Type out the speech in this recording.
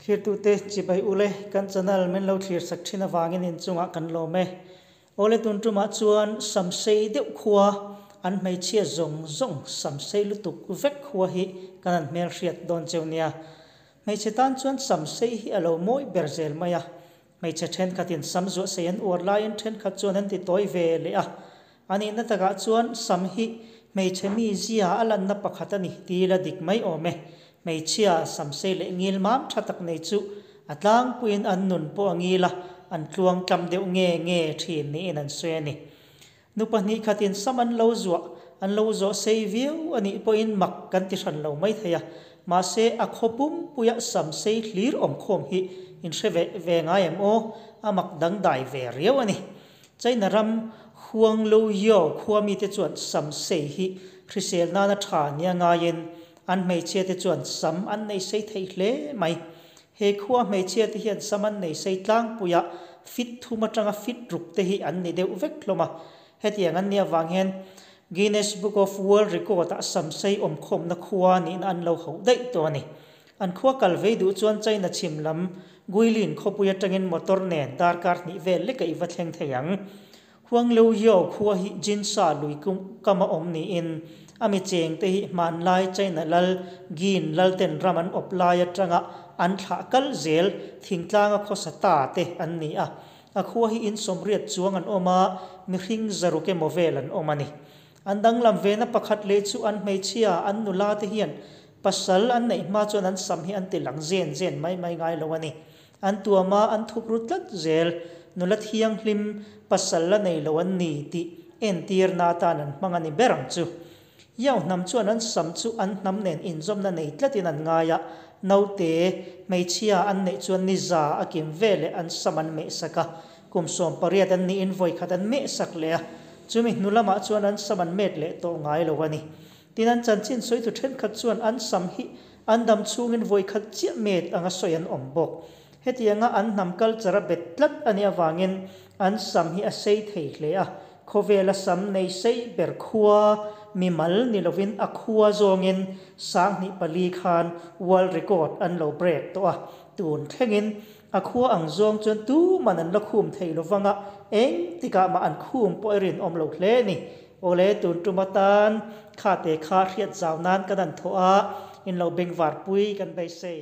Thlirtute chibai ule kan channel min lo thlir sak thin avangin inchungah kan lawm e. Awle tun tumah chuan samsei deuh khua an hmeichhia zawng zawng samsei lutuk vek khua hi kan han hmelhriat dawn cheu nia. Hmeichhe tan chuan samsei hi a lo mawi ber zel mai a. Hmeichhe thenkhatin sam zuah sei an uar laiin thenkhat chuan an ti tawi ve leh a. A nihna takah chuan sam hi hmeichhe mi zia a lanna pakhat a ni ti ila dik mai awm e. Hmeichhia sam sei leh ngil mam tha tak nei chu a tlangpuiin an nun pawh a ngil a, an tluang tlam deuh nge nge thin niin an sawi a ni. Nu pahnih khatin sam an lo zuah, an lo zawh sei viau a nih pawhin mak kan ti hran lo mai thei a. Mahse, a khaw pumpuia sam sei hlir awmkhawm hi in hre ve ve ngai em aw? A mak dangdai ve riau a ni. China ram Huangluoyao khua mite chuan sam sei hi hrisel nana tha nia ngaiin an hmeichhia te chuan sam an nei sei thei hle mai. He khua hmeichhia te hian sam an nei sei tlangpuia fit thum atanga fit ruk te hi an ni deuh vek hlawm a. Hetiang an nih avang hian Guinness Book of World Record ah sam sei awmkhawmna khua nihna an lo hauh daih tawh a ni. An khua kal vei duh chuan China chhim lam Guilin khawpui atangin motor nen darkar hnih vel leka i va thleng thei ang. Huangluoyao khua hi Jinsha lui kama awm niin a mi chengte hi hmanlai China lal Gin lalten ram an awp lai atanga an thlah kal zel thingtlanga khawsa ta te an ni a. A khua hi in sawmriat chuang an awm a, mihring zaruk emaw vel an awm a ni. An danglam vena pakhat leh chu an hmeichhia, an nula te hian pasal an neih hma chuan an sam hi an ti lang zen zen mai mai ngai lo a ni. An tuam a, an thup ru tlat zel. Nula thianghlim pasal la nei lo an ni tih entirna atan an hmang a ni ber ang chu. Yao hnam chuan an sam chu an hnam nen inzawmna nei tlatin an ngai a, naute, hmeichhia an neih chuan ni za a kim veleh an sam an mehsak a, kum 18 an niin vawikhat an mehsak leh a, chumi hnu lamah chuan an sam an met leh tawh ngai lo a ni. Tin an chanchin sawitu thenkhat chuan an sam hi an dam chhungin vawikhat chiah met anga sawi an awm bawk. Hetianga an hnam culture a bet tlat a nih avangin an sam hi a sei thei hle a, khawvela sam nei sei ber khua mimal ni lovin a khua zawngin 2004 khan world record an lo break tawh a, tun thlengin a khua ang zawng chuan tuman an la khum thei lovang a, eng tikah mah an khum pawh i rinawm lo hle a ni. Awle tun tum atan kha te kha hriat zau nan kan han thawh a, in lo bengvar pui kan beisei.